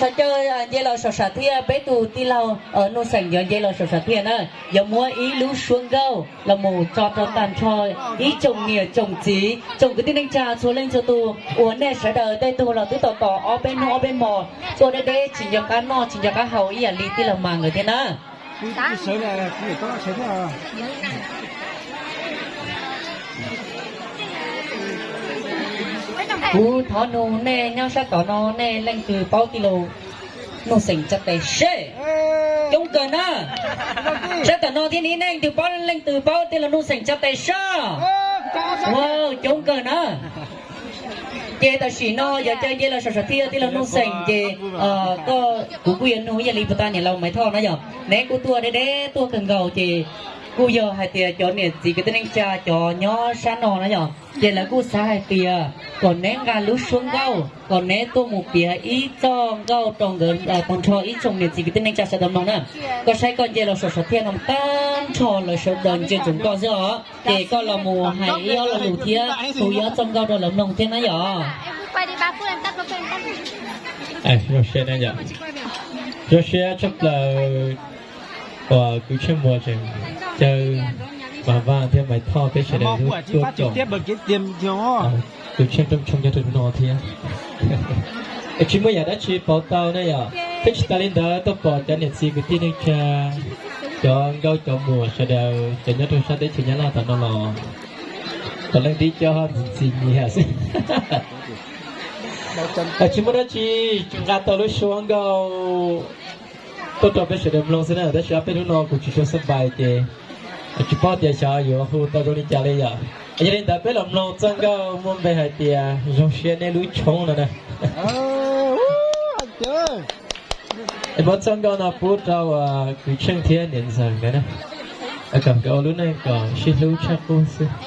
Caw nce los saum sam thiaj peb tus tij laug Nuj Xeem yuav nce los saum sam thiaj na, yuav muab ib lub suab nkauj los mus tso rau tag nrho ib tsoom niam tsoom txiv tsoom kwv tij neej tsa txhua leej txhua tus uas nej sawv daws tej tug los twb tos tos ob peb hnub ob peb hmos tuaj deb deb tsis nco qab noj tsis nco qab haus ib yam li tij laug Mas nkawd thiab na. Kuv thov nug nej nyob sab tom no nej leej twg paub tij laug Nuj Xeem tsa tes seb. Coob kawg na. Sab tom no thiab ni nej leej twg paub leej twg paub tij laug Nuj Xeem tsa tes sab. Wow, coob kawg na. Ces tam sim no yog caw nce los saum sam thiaj tij laug Nuj Xeem ces koj kuv kuj yuav nug ib yam li puag ta niam laus Maiv Thoj na yom, neb kuj tuaj deb deb tuaj kawg nkaus ces kuj yog hais tias cov niam txiv kwv tij neej tsa cov nyob sab no na yom, ces lawv kuj xav hais tias kom neb nqa lub suab nkauj kom neb tuaj mus piav ib txoj nkauj rau nkawd tag nrho ib tsoom niam txiv kwv tij neej tsa sawv daws mloog na. Koj saib koj nce los saum sam thiaj no tag nrho lawv sawv daws ntsia ntsoov koj xwb os. Ces koj los mus hais ib ob lo lus thiab hu ib ob txoj nkauj rau lawv mloog thiab na yom. Zoo siab tshaj plaws uas kwv Tsheej Muas tseem caw Mas Vaj thiab Maiv Thoj peb sawv daws tuaj koom kwv Tsheej rooj tshoob nyob rau hnub no thiab. Tsis muaj yam dab tsi pauv tau ne yom, thiab tsis tas li ntawd tuaj pom cov niam txiv kwv tij neej tsa, cov nkauj cov muam sawv daws cov nyob rau sab teb chaws Nyab Laj tom no los puav leej tib co ho ntxim ntxim nyiam xwb. Tsis muaj dab tsi, tsuas nqa tau lub suab nkauj tuaj rau peb sawv daws mloog xwb na, tab sis ob peb hnub no kuv tsis tshua xab npais ces tsis paub tias xyov yuav hu tau zoo li cas li yom. Yog li ntawd peb los mloog txoj nkauj muaj npe hais tias Zoo Siab Nej Lub Tshoob no na. Es muab txoj nkauj no pub rau kwv Tsheej thiab niam ntxawm nkawd na, kom nkawd ua lub neej kom sib hlub tshaj qub xwb.